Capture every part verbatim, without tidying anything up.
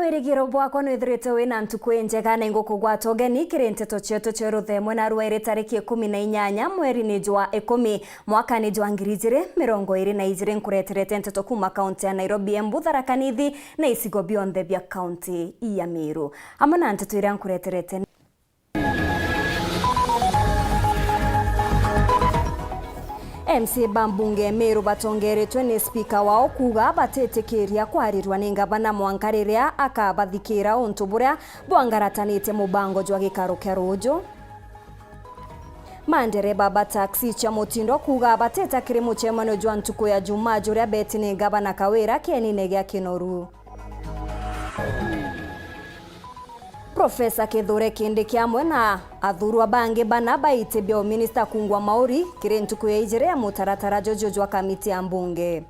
Wirigiro bwakwa nwithirite wina ntuku injega, na ingukugwata ugeni kiri nteto cietu cia ruthemwe na rwairi tariki ikumi na inyanya mweri ni jwa ikumi mwakani jwa ngiri ijiri mirongo iri na ijiri. Nkureterete nteto kuma kaunti ya Nairobi, Embu, Tharaka Nithi na icigo bionthe bia kaunti ya Meru. Amwe na nteto iria nkureterete. M C A ba mbunge ya Meru batongeretwe ni spika wao kuuga batitikiria kwarirua ni ngavana mwanka riria akabathikira untu buria bwangaratanite mubango jwa gikaro kia ruuju. Mandereba ba taxi cia mutindo kuuga batita kiri mucemanio jwa ntuku ya Jumaa juria beti ni ngavana Kawira kienine gia Kinoru. Profesa Kithure Kindiki amwe na athurwa bangi bana ba iti bia uminista kungwa mauri kiri ntuku ya ijiri ya mutaratara juju jwa kamiti ya mbunge.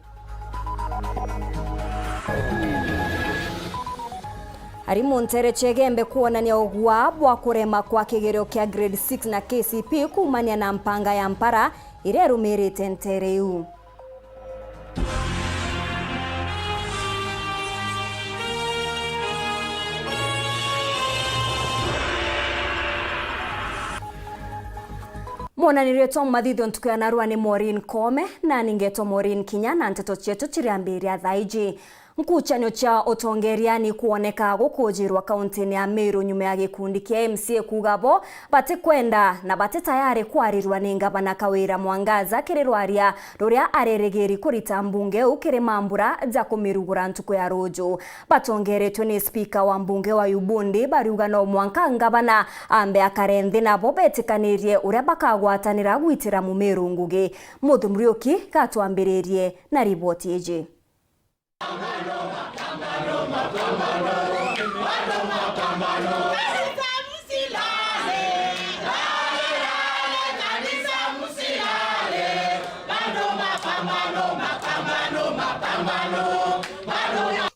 Arimu ntere cia Igembe kwonania ugwaa bwa kurema kwa kigerio kia grade six na K C P kuumania na mpanga ya mpara iria irumirite ntere iu. Mwonanirie twa mathithio ntuku ya narua ni Maureen Kome, nani ngetwa Maureen Kinya, na nteto cietu ciriambiria thaa iji. Nkuchanio cia utongeria ni kwoneka gukujirwa kauntini ya Meru nyuma ya gikundi kia M C A kuuga bo batikwenda na bati tayari kwarirua ni ngavana Kawira Mwangaza kiri rwaria ruria arerigiri kurita mbunge iu kiri mambura ja kumirugura ntuku ya ruuju. Batongeretwe ni spika wa mbunge wa Ubundi bariuga no mwanka ngavana ambe akare nthi nabo betikanirie uria bakagwatanira gwitira Mumiru ngugi. Muthu Muriuki gatwambiririe na riboti iji.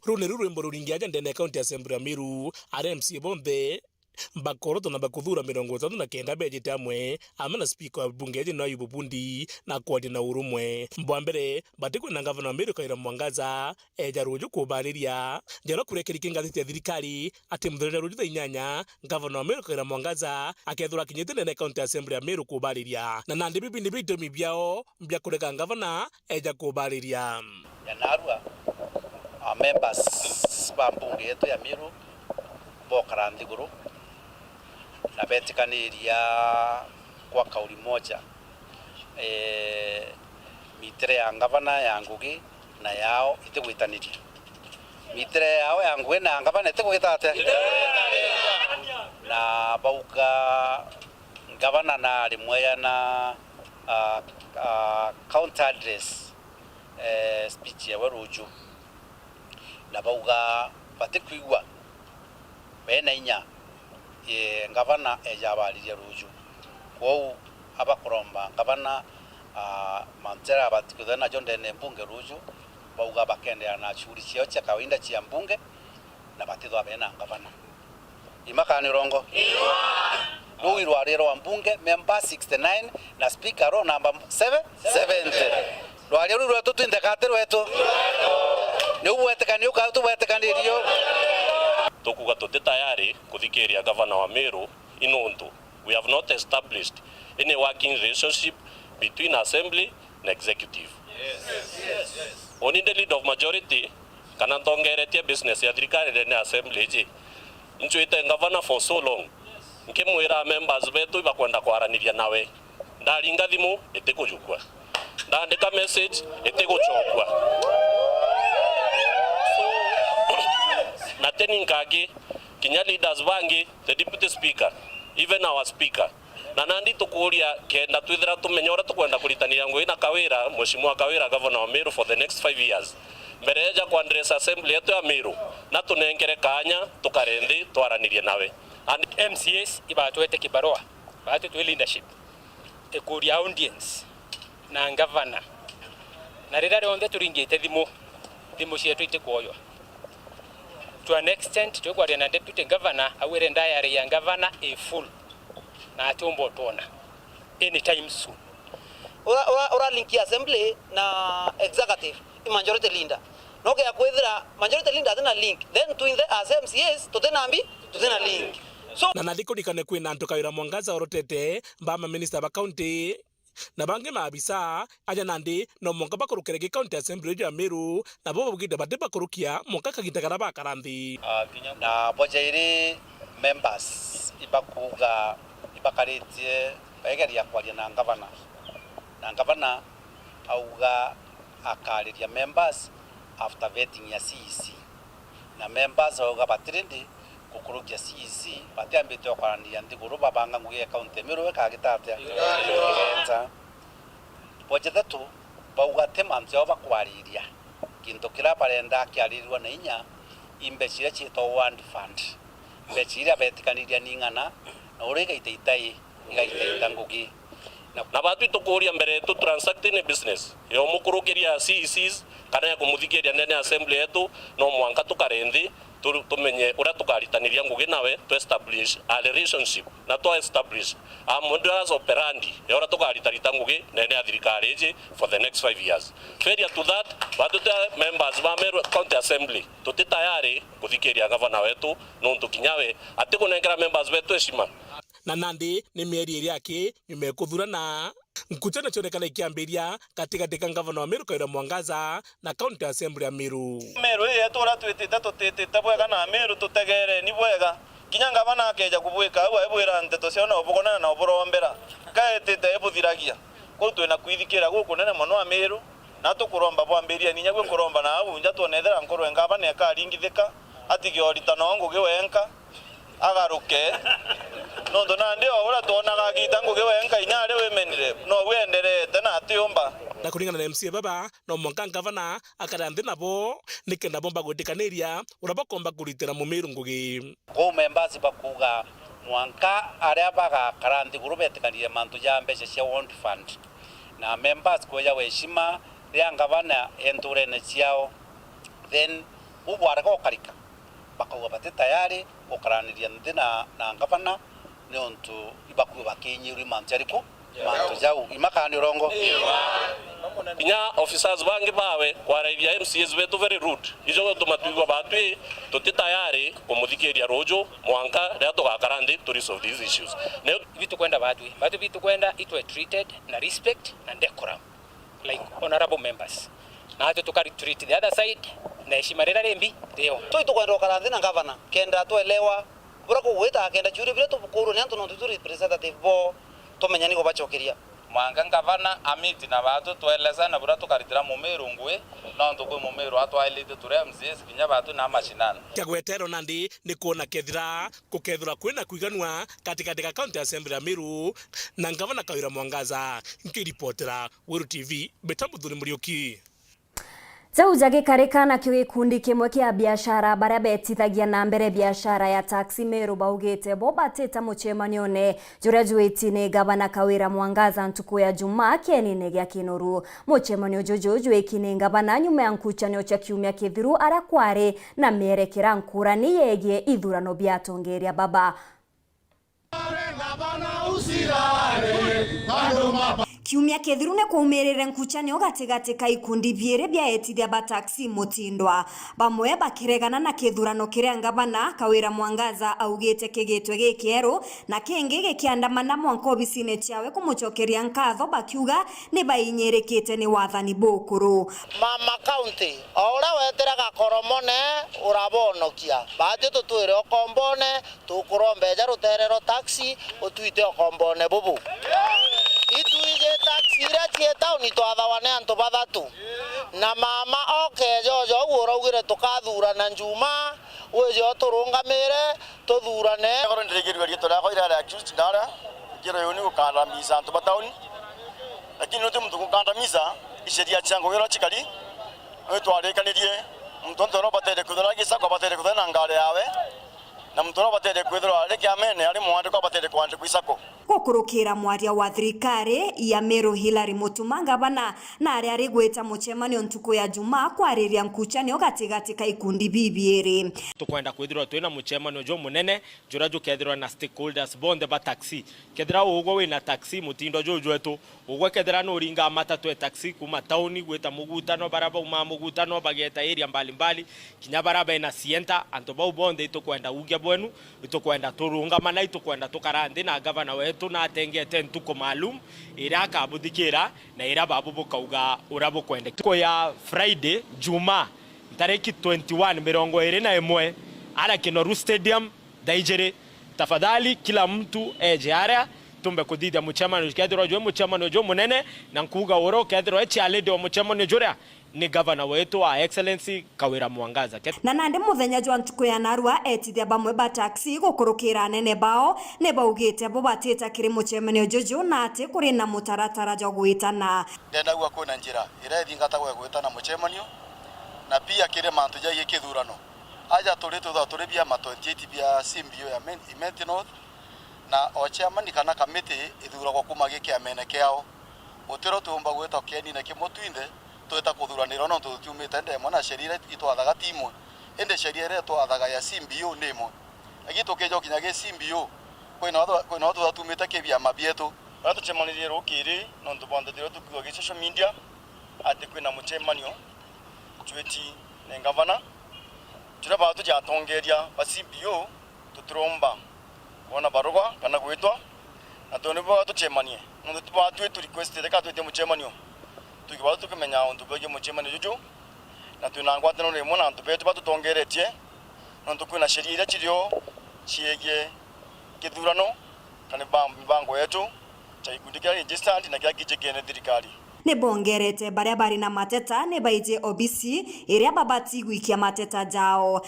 Ruu niru rwimbo ruringi aja ndene ya County Assembly ya Meru, aria M C A bonthe bakorotwa na bakuthuura mirongo itatu na kenda beejite amwe, amwe na spika wa bunge eeje na Ayubu Bundi, na kwaria na urumwe. Bwa mbere, batikwenda ngavana wa Meru Kawira Mwangaza eeja ruuju kubaariria. Jara kurekeri kingathiti ya thirikari ati muthenya ruuju thaa inyanya, ngavana wa Meru Kawira Mwangaza akeethirwa akinyite ndene ya County Assembly ya Meru kubaariria. Na nandi bibi nibio itumi biao bia kurega ngavana eeja kubaariria. Ya narua, a members ba mbunge yetu ya Meru bokara nthiguru na betikaniria kwa kauli moja, eh, mitire ya ngavana ya ngugi na yao itigwitaniria. Mitire yao ya ngugi na ya ngavana itigwita atia? Na bauga ngavana na arimweya na, ah, ah, counter address, eh, speech yawe ruuju, na bauga batikwigua bena inya, eh, ngavana eeja abaariria ruuju. Kwou abakuromba ngavana, ah, mantu jaria abatikutha najo ndene mbunge ruuju, bauga bakeendeea na shughuli ciao cia kawaida cia mbunge na batithwa bena ngavana. Imakani urongo. Ruu i rwaria rwa mbunge, member sixty-nine, na speaker roll number seven, seventy. Rwaria ruu rwetu twinthe kati rwetu. Niu bwetikani ukau tubwetikanirio. Tukuga tuti tayari kuthikiria gavana wa Meru, i nuntu we have not established any working relationship between assembly na executive. Uni ndi leader of majority, kana ntongeretie business ya thirikari ndene ya assembly iji. Ncwite ngavana for so long, nkimwira members betu ibakwenda kwaraniria nawe. Ndaringa thimu, itikujukua. Ndaandika message, itigucokua. So, na teni nkangi, kinya leaders bangi, the deputy speaker, even our speaker, na nandi tukuuria kenda twithira tumenya uria tukwenda kuritaniria ngugi na Kawira, Mheshimiwa Kawira, governor wa Meru for the next five years. Mbere eja ku address assembly yetu ya Meru, na tunengere kaanya tukare nthi twaranirie nawe. And M C As ibatwete kibarua, batwi twi leadership, ikuria audience na ngavana. Na riria rionthe turingite thimu, thimu cietu itikwojwa. To an extent, twikwaria na deputy governor, augire diary ya ngavana i full. Na atiumba utwona anytime soon. Ura, ura, ura link ya assembly na executive, i majority leader. No gia kwithira majority leader atina link, then twinthe as M C As tutina mbi, tutina link. So, na nathi kurikane kwina antu Kawira Mwangaza orotete ba maminista ba county na bangi maabisa aja nandi no mwanka bakurukire gi county assembly ya Meru, nabo baugite bati bakurukia mwanka kaginda karia bakara nthi. Na boja iri members ibakuuga ibakaritie begeria kwaria na ngavana, na ngavana auga akaariria members after vetting ya C E C, na members bauga bati ready gukurukia C E C, batiambite gukaraniria nthiguru babanga ngugi ya county ya Meru ikagita atia? Igeta. Boja ithatu bauga ti mantu jao bakwariria, gintu kiria barenda kiaririrwa na inya i mbeca iria ciitwa Ward Fund, mbeca iria betikaniria ni ing'ana, na uria igaita itai, igaita ita ngugi. Na, na batwi tukuuria mbere tu transacting business ya umukurukiria C E Cs kana ya kumuthikiria ndene ya assembly yetu, no mwanka tukare nthi tu-, tumenye uria tukaritaniria ngugi nawe, tu establish a relationship, na twa establish a modus operandi ya uria tukaritarita ngugi ndene ya thirikari iji for the next five years. Failure to that, batwi twi members ba Meru County Assembly, tuti tayari kuthikiria gavana wetu, nontu kinya we atikunenkera members betu heshima. Na nandi ni mieri iri aki nyuma ya kuthurana, nkuchano cionekana ikiambiria gatigati ka ngavana wa Meru Kawira Mwangaza na County Assembly ya Meru. Meru ii yetu uria twitite tutitite bwega na Meru tutegereni bwega. Kinya ngavana akeja kubwika au aibwira nteto ciao na ubugonana na uburombera. Kaetite ibuthiragia. Kwou twina kwithikira gukunene mono Ameru, na tukuromba bwambirieni inya gwi kuromba na au nja twonethera nkorwe ngavana ekaringithika, atige oritana o ngugi wenka, agaruke. Nontu nandi o uria twonaga agita ngugi wenka inya ari wimenire, nobu endereete na atiumba. Na kuringana na M C A baba, no mwanka ngavana akara nthi nabo, nikenda bomba gwitikaniria uria bakomba kuritira Mumiru ngugi. Kuu members bakuuga mwanka aria bagakara nthiguru betikanirie mantu ja mbeca cia Ward Fund, na members kweja weshima ria ngavana enturene ciao, then buu bwarega ukarika, bakauga bati tayari gukaraniria nthi na, na ngavana, niuntu ibakuuga bakinyirwi mantu jariku? Mantu jau imakani urongo. Kinya officers bangi bawe kwaraithia M C As betu very rude. Ijo gutuma twigua batwi tuti tayari kumuthikiria ruju mwanka riria tugakara nthi to resolve these issues. Ne- Bitu kwenda batwi, batwi bitu kwenda itwe treated na respect na decorum like honorable members. Na atwe tukari treat the other side na heshima riria rimbi rio. Twi tukwenda ukara nthi na governor kenda twelewa buria kugwita kenda ciuria biria tukurwe ni antu nontu tu representative bo, tumenya ni kubacokeria. Mwanka ngavana amiti na batu twelesana buria tukaritira Mumiru ngui, nontu kwi Mumiru atwailite turi M C As kinya batu na mashinani. Kia gwetero nandi ni kwona kethira kukethirwa kwina kwiganua katikati ka County Assembly ya Meru na ngavana Kawira Mwangaza. Nkiripotera Weru T V, mbeta Muthuri Muriuki. Jau jagikarika, nakio gikundi kimwe kia biashara baria betithagia na mbere biashara ya taxi Meru baugite bo batita mucemanione juria jwiti ni ngavana Kawira Mwangaza ntuku ya Jumaa kienine gia Kinoru. Mucemanio juju jwiki ni ngavana nyuma ya nkuchanio cia kiumia kithiru aria kwari na mierekera nkurani yegie ithurano bia atongeria baba. Kiumia kithiru ni kwaumirire nkuchanio gatigati ka ikundi biiri bia etithia ba taxi mutindwa, bamwe bakiregana na kithurano kiria ngavana Kawira Mwangaza augite kigitwe gikieru, na kingi gikiandamana mwanka obisine ciawe kumucokeria nkatho, bakiuga ni bainyirikite ni wathani bukuru. Mama County, o uria wetire Gakoromone, urabonokia. Baatio tutwire ukombone, tukurombeja rutere rwa taxi, utwite ukombone bubu. Itwiji taxi iria cii tauni twathawa ni antu bathatu. Na mama okeja oja uguo uraugire tukathurana Njumaa, wije uturungamire, tuthurane. Korwo ndirigirua riitwa riakwa iraria accused ndaria, ngirwa yuni gukandamiza antu ba tauni. Lakini uti muntu gukandamiza, isheria cia ngugi uria cikari, nitwarikanirie, muntu ontu uria ubatere kwithirwa agicakwa abatere kwithirwa na ngari yawe. Na muntu uria ubataire kwithirwa ari kiamene, ari mwandikwa, abataire kwandikwa i sacco. Gukurukira mwaria wa thirikari ya Meru Hilary Mutuma, ngavana na aria ari gwita mucemanio ntuku ya Jumaa kwariria nkucanio gatigati ka ikundi bibiiri. Tukwenda kwithirwa twina mucemanio jumunene juria jukethirwa na stakeholders bonthe ba taxi. Kethira ugwe wina taxi mutindo juju jwetu, ugwe kethira nuringaa matatu e taxi kuma tauni gwita Mugutano, baria baumaa Mugutano bageeta area mbalimbali, kinya baria bena Sienta, antu bau bonthe itukwenda uugia bwenu, itukwenda turungama na itukwenda tukara nthi na gavana wetu na atengete ntuku maalum iria akabuthikira na iria babu bukauga uria bukwendeka. Ntuku ya Friday, Jumaa, ntariki twenty-one, mirongo iri na imwe, aria Kinoru Stadium, thaa ijiri, tafadhali kila mtu eje aria tumbe kuthithia mucemanio, kethirwa jwi mucemanio jumunene, na nkuuga uria ukethirwa e chairlady wa mucemanio juria ni gavana wetu wa Excellency Kawira Mwangaza. Ke- Na nandi muthenya jwa ntuku ya narua, etithia bamwe ba taxi gukurukira anene bao ni baugite bo batita kiri mucemanio juju na ati kuri na mutaratara jwa gwitana. Ndenda kuuga kwina njira iria ithingatagwa ya gwitana mucemanio, na pia kiri mantu jaigie kithurano. Aja turi twithagwa turi biama twenty-eight bia C B O ya Men-, Imenti North, na o chairman kana kamiti ithuragwa kuma gi kiamene kiao. Gutirio tuumba gwita kienine kimwe twinthe twita kuthuranirwa, nontu tutiumite ndemwe na sheria iria itwathaga ti imwe. Indi sheria iria itwathaga ya C B O ni imwe. Lakini tukija kinya gi C B O, kwina o twa-, kwina o twithagwa tuumite ki biama bietu. Baria tucemanirie rukiri, nontu bwa ndeto iria tukwigua gi social media, ati kwina mucemanio jwiti ni ngavana. Turia baria tujatongeria ba C B O, tutiromba kwona barugwa kana gwitwa, na tontu nibo tucemanie, nontu ti baria twi tu requestire kana twite mucemanio. Tuki baria tukimenya untu bwegii mucemanio juju, na twina ngwataniro imwe na antu betu batutongeretie, nontu kwina sheria iria cirio ciegie kithurano, kana miba-, mibango yetu, cha gikundi kiria registered na kiria kijikiene thirikari. Ni bongerete baria bari na mateta ni baije obisi iria babati gwikia mateta jao.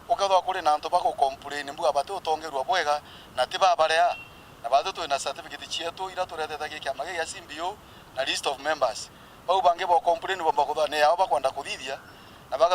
Ukethwa kuri na antu bagu complain mbua bati utongerua bwega na ti babaria, na batwi twina certificate cietu iria turetete gi kiama gi gia C B O na list of members. Bau bangi bo complain bomba kuthwa ni yao bakwenda kuthithia, na baga-